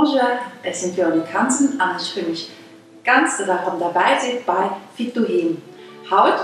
Bonjour, ech sinn d'Véronique Hansen an ech free mech ganz dat der erëm derbäi sidd bei Fit Doheem. Haut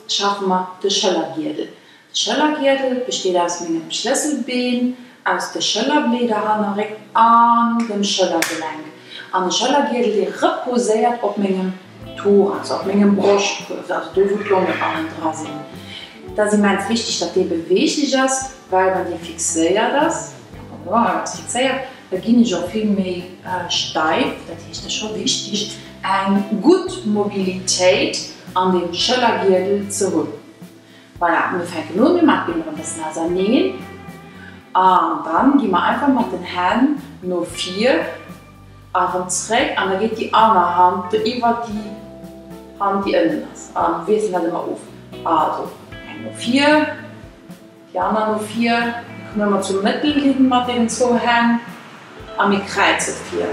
schaffe mer de Schëllergiedel. De Schëllergiedel besteet aus mengem Schlësselbeen, aus de Schëllerbleeder hannerréck an dem Schëllergelenk. An de Schëllergiedel dee reposéiert op mengem Thorax, op mengem Broschtkuerf, also do wou d'Longen hannendra sinn. Et ass immens wichteg dat dee beweeglech ass, well wann dee fixéiert ass, ass fixéiert, da ginn ech och vill méi steif. Dat heescht, et ass scho wichteg eng gutt Mobilitéit an deem Schëllergiedel ze hunn. Voilà, mir fänken un, mir maachen d'Been erëm e bëssen auserneen an dann gi mer einfach mat den Hänn no vir a rëm zréck an da geet déi aner Hand iwwer déi Hand déi ënnen ass a wiesselen dat ëmmer of. Also eng no vir, déi aner no vir, mir kommen ëmmer zur Mëttellinn mat deenen zwou Hänn A mir kräize vir.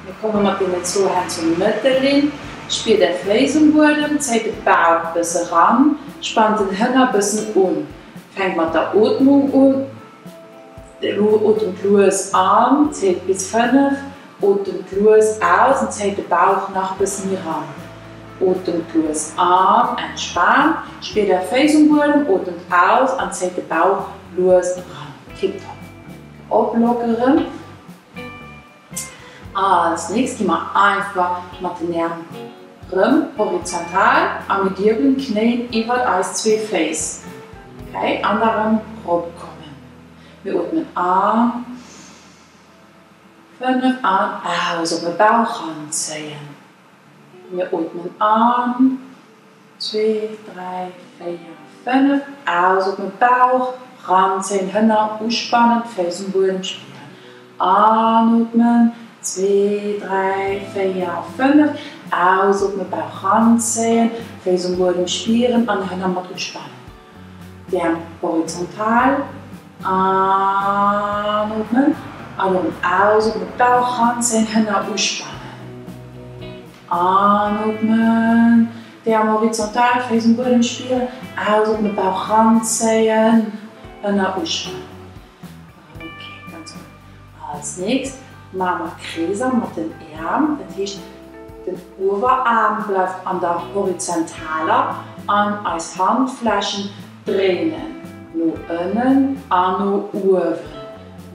Mir komme mat deenen zwou Hänn zur Mëttellinn. Spiert är Féiss um Buedem, zéit de Bauch bësse ran, spannt den Hënner bëssen un. Fänkt mat der Ootmung un. Otemt lues an, zielt bis 5, otemt lues aus an zéit de Bauch nach bësse méi ran. Otemt lues an, entspaant, spiert är Féiss um Buedem, otemt aus an zéit de Bauch lues eran. Tiptop. Oplockeren. Als nächst gi mer einfach mat den Äerm rëm horizontal a mir dierwen d'Knéien iwwert eis zwee Féiss, okay, an da rëm ropkommen. Mir ootmen an, 5 an aus, op e Bauch ranzéien. Mir ootmen an, zwee, dräi, véier, fënnef, aus op de Bauch, ranzéien, Hënner uspannen, d'Féiss um Buedem spieren. Anootmen, zwee, dräi, véier, fënnef, aus op de Bauch, ranzéien, Féiss um Buedem spieren an Hënner mat uspannen. D'Äerm horizontal, anootmen an erëm aus op de Bauch ranzéien, Hënner uspannen. Anootmen, d'Äerm horizontal, Féiss um Buedem spieren, aus op de Bauch ranzéien, Hënner uspannen. Ok, ganz gutt. Als nächst maache mer Kreeser mat den Äerm, dat heescht den Ueweraarm bleift an der horizontaler an eis Handflächen dréinen no ënnen an no uewen,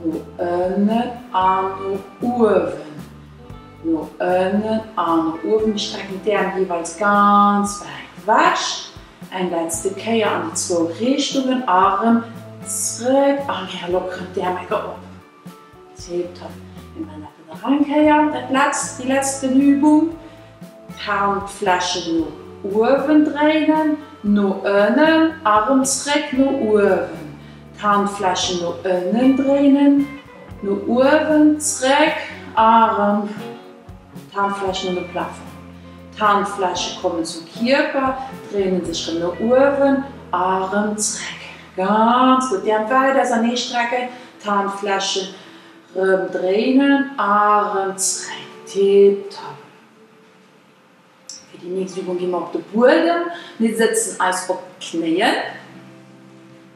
no ënnen an no uewen, no ënnen an no uewen. Mir strecken d'Äerm jeeweils ganz wäit ewech. Eng letzte Kéier an déi zwou Richtungen, Arem zréck a mir lockeren d'Äerm enke op. Tiptop. Mir maachen dat nach eng Kéier, dat letzt, déi letzten Übung. D'Handflächen no uewen dréinen, no ënnen, Arem zréck no uewen. D'Handflächen no ënnen dréinen, no uewen, zréck, Arem. D'Handflächen un de Plafong. D'Handfläche kommen zum Kierper, dréinen sech rëm no uewen a rëm zréck. Ganz gutt. D'Äerm wäit ausernee strecken, d'Handflächen rëm dréinen a rëm zréck. Tiptop. Fir déi nächst Übung gi mer op de Buedem. Mir sëtzen eis op d'Knéien.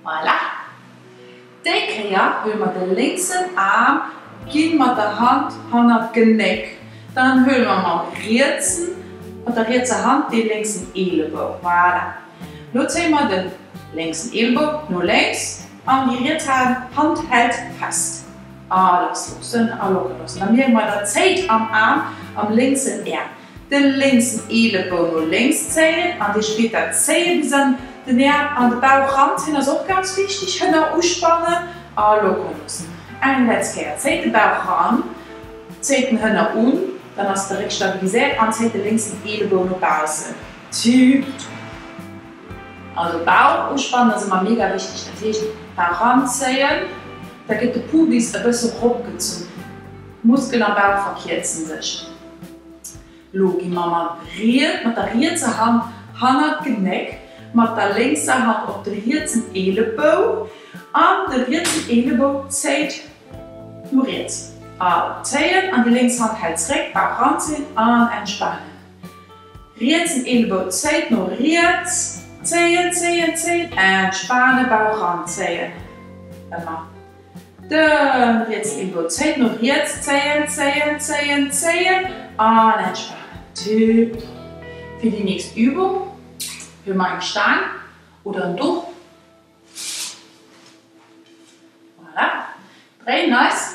Voilà. Déi Kéier huele mer de lénksen Aarm, gi mat der Hand hannert d'Genéck. Dann huele mer mam rietsen, mat der rietser Hand dee lénksen Eelebou. Voilà. Lo zéie mer de lénksen Eelebou no lénks an déi riets Hand hält fest. A lass loossen a locker loossen. Da mierke mer, dat zéit am Aarm, am lénksen Äerm. De lénksen Eelebou no lénks zéien an dir spiert dat Zéie bis an den Äerm an de Bauch ranzéien ass och ganz wichteg. Hënner uspannen a locker loossen. Eng letzt Kéier, zéit de Bauch ran, zéit den Hënner un, dann ass de Réck stabiliséiert an zéit de lénksen Eelebou no baussen. Tip-top. Also Bauch uspannen ass ëmmer mega wichteg, dat heescht Bauch ranzéien, da gëtt de Pubis e bësse ropgezunn, d'Muskelen am Bauch verkierzen sech. Lo gi mer mat riet, mat der rietser Hand hannert d'Genéck, mat der lénkser Hand op de rietsen Eelebou an de rietsen Eelebou zéit no riets. Al zéien an déi lénks Hand hält zréck, Bauch ranzéien an entspanen. Rietsen Eelebou zéit no riets, zéien, zéien, zéien, entspanen, Bauch ranzéien. Ëmmer. De rietsen Eelebou zéit no riets, zéien, zéien, zéien, zéien an entspanen. Tiptop. Fir déi nächst Übung huele mer eng Staang oder en Duch. Voilà. Dréinen eis.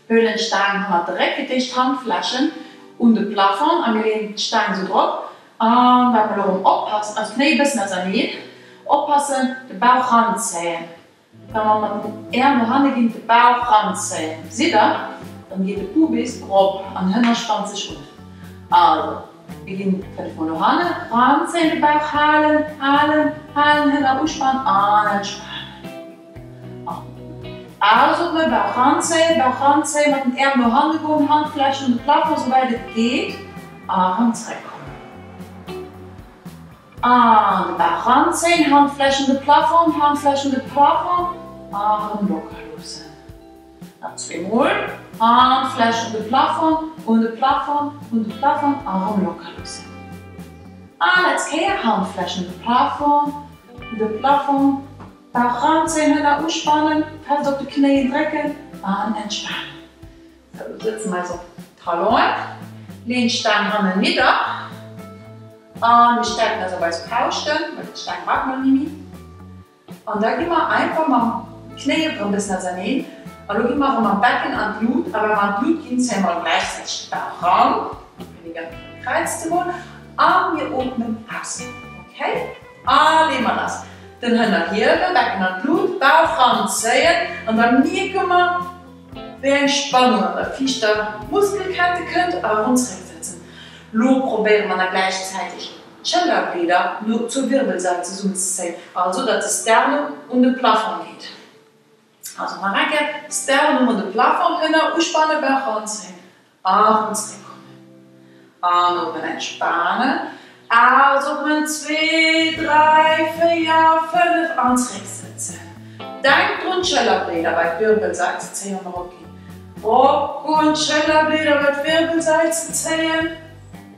Huelen d'Staang hannert de Réck, fir d'éischt d'Handflächen un de Plafond a mir leeën d'Staang esou drop. An wat mer elo erëm oppassen, also d'Knéi e bëssen auserneen, oppassen, de Bauch ranzéien. Wa mer mat den Äerm no hanne ginn, de Bauch ranzéien. Gesitt der? Dann geet de Pubis erop an hënner spannt sech un. Also, mir ginn 5 mol no hanne, ranzéien, de Bauch halen, halen, halen, hënner uspannen an entspanen. An ausotmen, Bauch ranzéien, Bauch ranzéien, mat den Äerm no hanne goen, Handflächen un de Plafond, souwäit et geet, a erëm zréckkommen. An de Bauch ranzéien, Handflächen un de Plafond, Handflächen un de Plafond, a erëm locker loossen. Nach zweemol. Handflächen un de Plafond, un de Plafond, un de Plafond, a erëm locker loossen. A letzt Kéier, Handflächen un de Plafond, un de Plafond, Bauch ranzéien, Hënner uspannen, fest op de Knéien drécken an entspanen. Sou, lo sëtze mer eis op d'Talonen, leeën d'Staang hannen nidder a mir stäipen eis op eis Pauschten, well d'Staang brauche mer ni méi. An da gi mer einfach mam Knéi erëm e bëssen auserneen a lo gi mer erëm mam Becken an d'Lut a wa mer an d'Lut ginn, zéie mer gläichzäiteg de Bauch ran, fir wéiniger Kräiz ze hunn a mir ootmen aus. Okay? Allez mer lass! Den Hënner hiewen, Becken an d'Lut, Bauch ran zéien an da mierke mer, wéi eng Spannung an der viischter Muskelkette kënnt a erëm zrécksetzen. Lo probéiere mer da gläichzäiteg d'Schëllerblieder no zur Wirbelsail zesummenzezéien, also datt de Sternum un de Plafong geet. Also nach eng Kéier, Sternum un de Plafong, Hënner uspannen, Bauch ranzéien a erëm zréckkommen. Anotmen, entspanen, ausotmen, zwee, dräi, véier, fënnef an zrécksëtzen. Denkt drun d'Schëllerblieder bei d'Wirbelsail ze zéien an eropginn. Eropgoen, d'Schëllerblieder bei d'Wirbelsail ze zéien.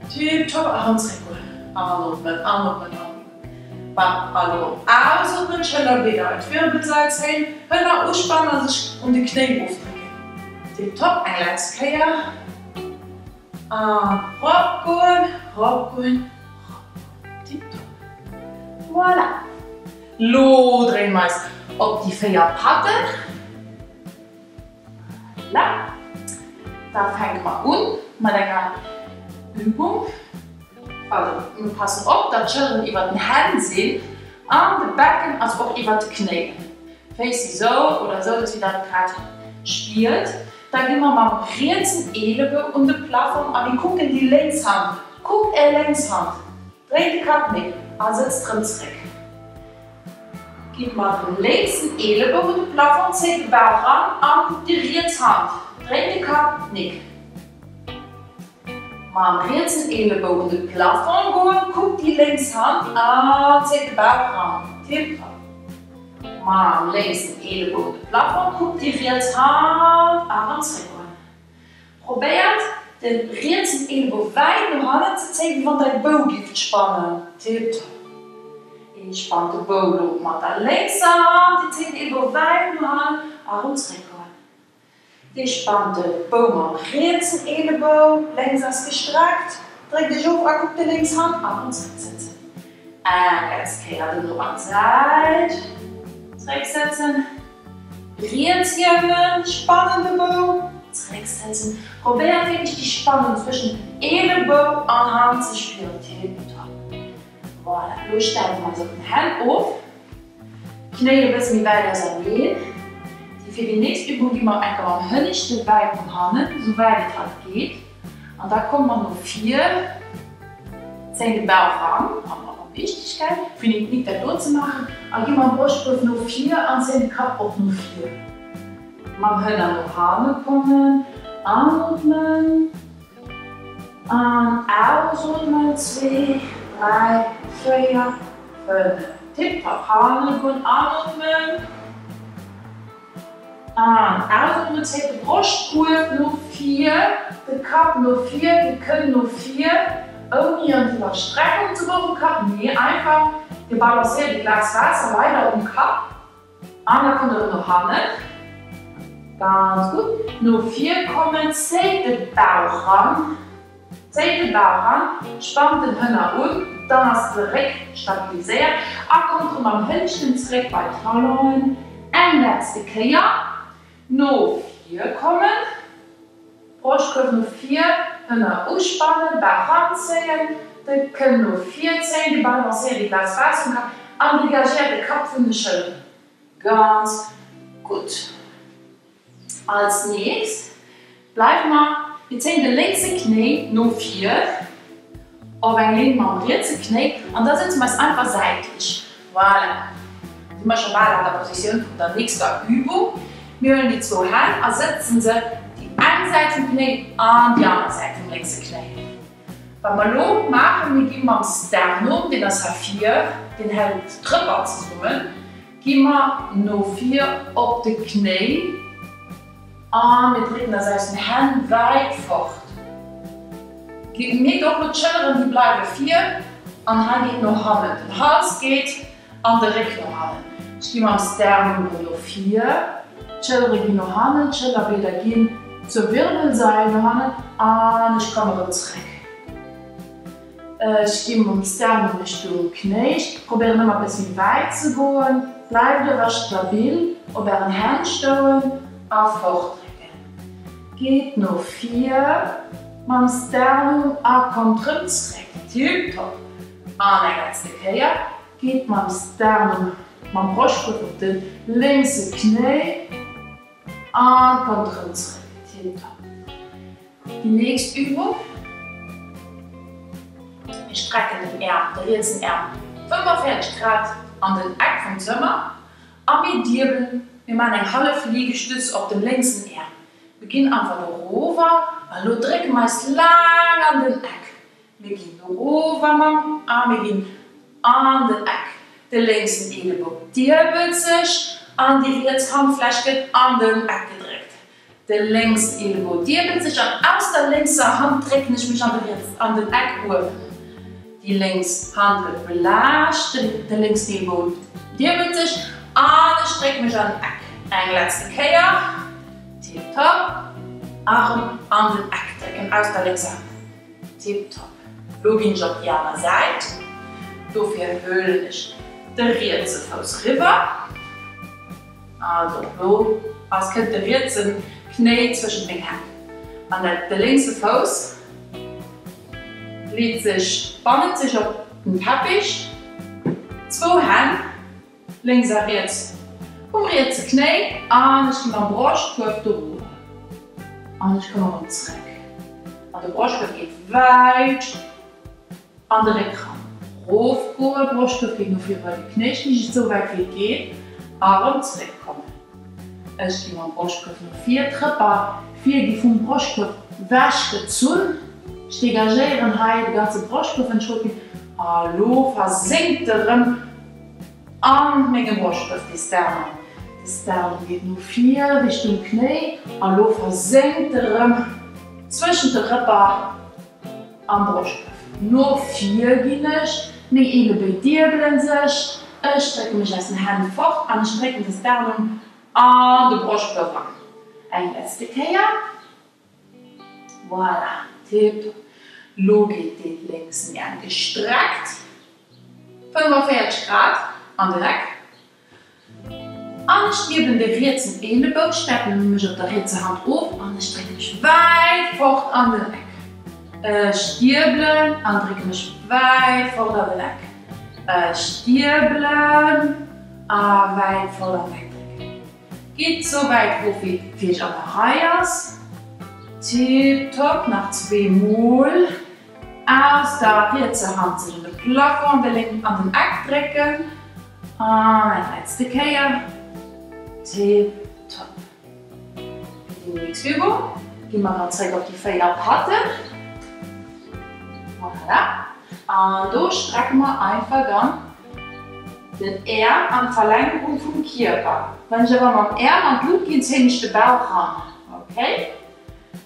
Tiptop, a rëm zréckgoen. Anotmen, anotmen, anotmen. Bam, a lo ausotmen, d'Schëllerblieder bei d'Wirbelsail zéien, Hënner uspannen a sech un de Knéien ofdrécken. Tiptop, eng letzt Kéier. An ropgoen, ropgoen, ropgoen. Tiptop. Voilà. Lo dréine mer eis op déi 4 Patten. Voilà. Da fänke mer un mat enger Übung. Also mir passen op, datt d'Schëlleren iwwer den Hänn sinn an de Becken ass och iwwer de Knéien. D'Féiss si sou oder sou, datt dir dat grad spiert. Da gi mer mam rietsen Eelebou un de Plafong a mir kucken déi lénks Hand. Kuckt är lénks Hand. Dréit de Kapp méi a sëtzt rëm zréck. Gitt mat dem lénksen Eelebou un de Plafong, zéit de Bauch ran a kuckt déi riets Hand. Dréit de Kapp, Nick. Mam rietsen Eelebou un de Plafong goen, kuckt déi lénks Hand a zéit de Bauch ran. Tiptop. Mam lénksen Eelebou un de Plafong, kuckt déi riets Hand a rëm zréck goen. Probéiert den rietsen Eelebou wäit no hannen ze zéien, wéi wann der e Bou gifft spannen. Tiptop. Ee spannt de Bou lo mat der lénkser Hand, Dir zéit den Eelebou wäit no hannen a rëm zréck goen. Dir spannt de Bou mam rietsen Eelebou, lénks ass gestreckt, dréckt iech of a kuckt déi lénks Hand a rëm zréck sëtzen. Eng letzt Kéier den no an d'Säit zréck sëtzen. Riets hiewen, spannen de Bou, zréck sëtzen. Probéiert wierklech déi Spannung zwëschen Eelebou an Hand ze spieren. Tiptop. Voilà, elo stäipe mer eis op den Hänn of, Knéi e bësse méi wäit auserneen. Fir déi nächst Übung gi mer enker mam Hënneschte wäit no hannen, sou wäit et halt geet. An da komme mer no vir, zéien de Bauch ran, an och wichteg, gell, fir den Knick dat do ze maachen, a gi mam Broschtkuerf no vir an zéien de Kapp och no vir. Mam Hënner no hanne kommen, anotmen an ausotmen, zwee, dräi, véier, fënnef, tipptopp, hanne goen, anotmen. An ausotmen, zéit de Broschtkuerf no vir, de Kapp no vir, de Kënn no vir, ouni an d'Iwwerstreckung ze goen vum Kapp, nee einfach, Dir balancéiert e Glas Waasser weider um Kapp an da kommt der erëm no hannen. Ganz gutt. No vir kommen, zéit de Bauch ran. Zéit de Bauch an, spannt den Hënner un, dann ass de Réck stabiliséiert a kommt rëm mam Hënnschten zeréck bei d'Talonen. Eng letzte Kéier no vir kommen, Broschtkuerf no vir, Hënner uspannen, Bauch ranzéien, de Kënn no vir zéien, Dir balancéiert déi Glas Waasser um Kapp an degagéiert de Kapp vun de Schëlleren. Ganz gutt. Als nächst bleiwe mer, mir zéien de lénkse Knéi no vir op eng Linn mam rietse Knéi an da sëtze mer eis einfach säitlech. Voilà, si mer scho bal an der Positioun vun der nächster Übung. Mir huelen déi zwou Hänn a sëtzen se déi eng Säit vum Knéi an déi aner Säit vum lénkse Knéi. Wat mer elo maachen, mir gi mam Sternum, deen ass hei vir, deen hält d'Rëpper zesummen, gi mer no vir op de Knéi a mir drécken eis aus den Hänn wäit fort. Mierkt och elo, d'Schëlleren, déi bleiwe vir an hei geet no hannen, den Hals geet an de Réck no hannen. Ech gi mam Sternum elo no vir, d'Schëllere ginn no hannen, d'Schëllerblieder ginn zur Wirbelsail no hannen an ech komme rëm zréck. Ech gi mam Sternum Richtung Knéi, ech probéieren ëmmer e bëssi méi wäit ze goen. Bleift awer stabil op ären Hänn stoen a fortdrécken. Geet no vir mam Sternum a kommt rëm zréck. Tiptop! An eng letzte Kéier, geet mam Sternum, mam Broschtkuerf op de lénkse Knéi a kommt erëm zréck. Tiptop. Déi nächst Übung, mir strecken den Äerm, de rietsen Äerm 45 Grad an den Eck vum Zëmmer a mir diebelen, mir maachen eng hallef Liegestütz op dem lénksen Äerm. Mir ginn einfach dorower a lo drécke mer eis laang an den Eck. Mir ginn erof a mam a mir ginn an den Eck. De lénksen Eelebou diebelt sech an déi riets Handfläch gëtt an den Eck gedréckt. De lénksen Eelebou diebelt sech an aus der lénkser Hand drécken ech mech an de riets an den Eck uewen. Déi lénks Hand gëtt belaascht, de lénksen Eelebou diebelt sech an ech drécke mech an den Eck. Eng letzte Kéier, tiptop, Arm an den Eck drécken aus der lénkser Hand. Tiptop. Lo ginn ech op déi aner Säit. Dofir huelen ech de rietse Fouss riwwer. Also lo ass kënnt de rietse Knéi zwëschent meng Hänn. An dat de lénkse Fouss leet sech bannent sech op den Teppich. Zwou Hänn. Lénks a riets um rietse Knéi an ech gi mam Broschtkuerf doruewer an ech komme rëm zréck an de Broschtkuerf geet wäit an de Réck ran. Rof goe, Broschtkuerf geet no vir bei de Knéi, ech liicht esou wäit wéi et geet a rëm zréck kommen. Ech gi mam Broschtkuerf no vir, d'Rëpper vir gi vum Broschtkuerf wech gezunn, ech degagéieren hei de ganze Broschtkuerf, entschuldigt, a lo versénkt e rëm. An mengem Broschtkuerf, de Sternum. De Sternum geet no vir Richtung Knéi a lo versénkt e rëm zwëschent de Rëpper am Broschtkuerf. No vir ginn ech, meng Eelebéi diebelen sech, ech drécke mech aus den Hänn fort an ech drécken de Sternum an de Broschtkuerf an. Eng letzte Kéier. Voilà, tiptop. Lo geet dee lénksen Äerm gestreckt 45 Grad an den Eck an ech diebelen de rietsen Eelebou, stäipen mech op der rietser Hand of an ech drécke mech wäit fort an den Eck. Ech diebelen an drécke mech wäit fort an den Eck. Ech diebelen a wäit fort an den Eck drécken. Gitt sou wäit erof wéi et an der Rei ass. Tiptop, nach zweemol. Aus der rietser Hand sech un de Plafond, de lénken an den Eck drécken. An eng letzte Kéier. Tiptop. Fir déi nächst Übung gi mer dann zréck op déi 4 Patten. Voilà. An do strecke mer einfach dann Den Äerm an d'Verlängerung vum Kierper. Wann ech awer mam Äerm an d'Lut ginn, zéien ech de Bauch ran. Ok?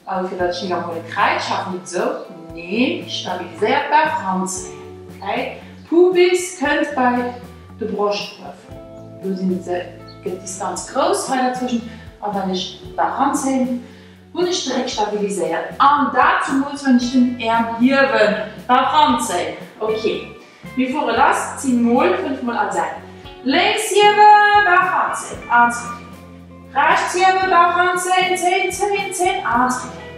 Also fir datt ech net am huele Kräiz schaffen, net esou, neen, stabiliséiert Bauch ranzéien. Ok? Pubis kënnt bei de Broschtkuerf. Do sinn se, gëtt d'Distanz grouss hei derzwëschent. A wann ech Bauch anzéien, hunn ech de Réck stabiliséiert. An dat zemools wann ech den Äerm hiewen, Bauch anzéien. Ok, mir fuere lass, 10 mol, 5 mol all Säit. Lénks hiewen, Bauch anzéien an zréckléinen. Rechts hiewen, Bauch anzéien, 10, 10, 10 an zréckléinen.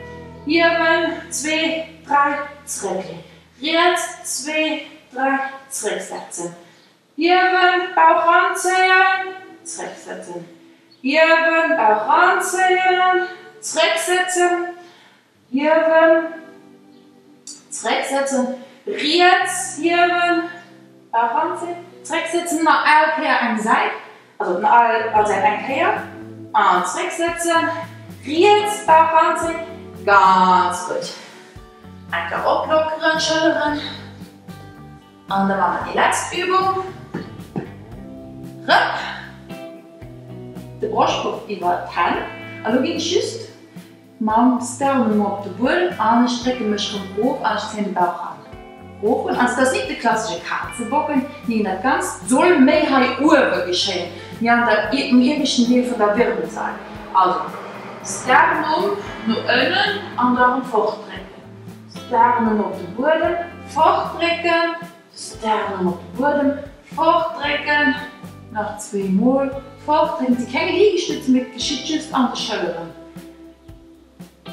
Hiewen, zwee, dräi, zréckléinen. Riets, zwee, dräi, zrécksetzen. Hiewen, Bauch anzéien, zrécksetzen. Hiewen, Bauch anzéien, zrécksetzen. Hiewen, zrécksetzen. Riets hiewen, Bauch anzéien, zrécksetzen. Nach all Kéier eng Säit, also all Säit eng Kéier. An zrécksetzen. Riets, Bauch anzéien. Ganz gutt. Eng Kéier oplockeren, d'Schëlleren. An da maache mer déi letzt Übung. Rëpp de Broschtkorf iwwer d'Hänn. An lo ginn ech just mam Sternum op de Buedem an ech drécke mech rëm erof an ech zéien de Bauch an erof un. Also et ass nit de klassesche Kazebocken, neen dat Ganzt soll méi hei uewe geschéien, méi an der, um ieweschten Deel vun der Wirbelsail. Also Sternum no ënnen an da rëm fortdrécken. Sternum op de Buedem, fortdrécken, Sternum op de Buedem, fortdrécken, nach zweemol, fortdrécken. Et si keng Liegestützen, mee et geschitt just an de Schëlleren.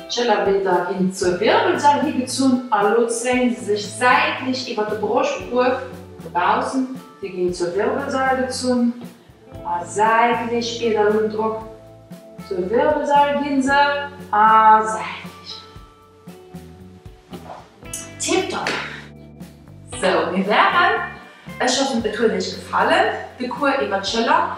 D'Schëllerbläder ginn zur Wirbelsail higezunn a lo zéien se sech säitlech iwwer de Broschtkuerf no baussen. Se ginn zur Wirbelsail gezunn a säitlech spiert der lo den Drock. Zur Wirbelsail ginn se a säitlech. Tiptop! Sou, mir wären, ech hoffen et huet iech gefallen, de Cours iwwer d'Schëller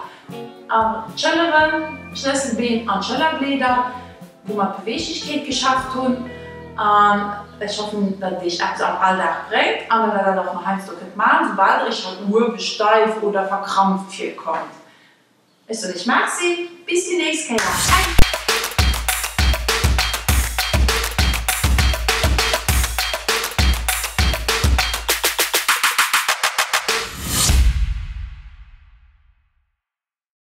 an d'Schëlleren, d'Schlësselbeen an d'Schëllerbleeder, wou mer d'Beweeglechkeet geschafft hunn. An ech hoffen, datt et iech eppes am Alldag bréngt an datt der dat och nach heiansdo kënnt maachen, soubal der iech halt uewe steif oder verkrampft virkommt. Ech soen iech Merci, bis déi nächst Kéier. Bye!